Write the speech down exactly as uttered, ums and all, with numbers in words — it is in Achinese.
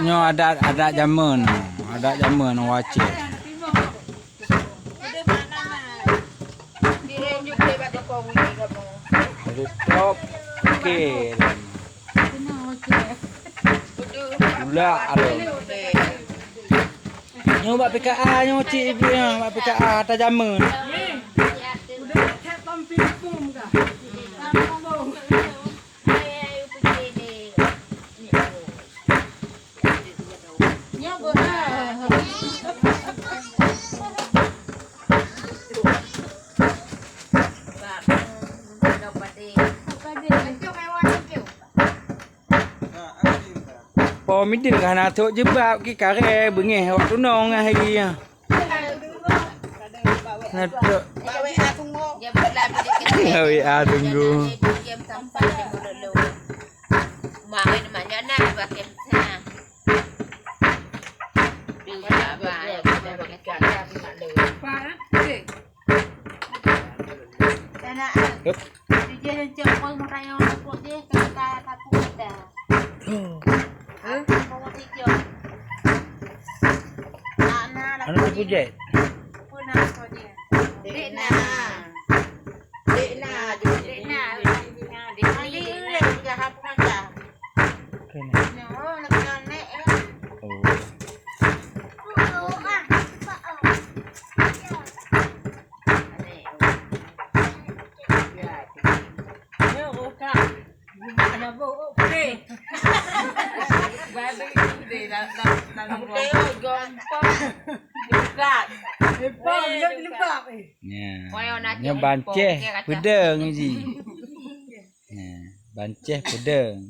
Nyoe adat, adat jameun, adat jameun Aceh. Jadi top. Okey. Pula ada. Nyoe bak P K A nyoe cik ibu nyoe bak P K A ata jameun. Po mideuh hana trok jeubab ki kareh beungeh awak tunong ahi. Ngadok. Bak W A tunggu. Bak W A tunggu. Hup. Anu tipu jet. Dek na. Dek na. Dek na. Dek na. Dek na. Kena. Oh. Nya. Nyoe banceh peudeueng ji. Nya, banceh peudeueng.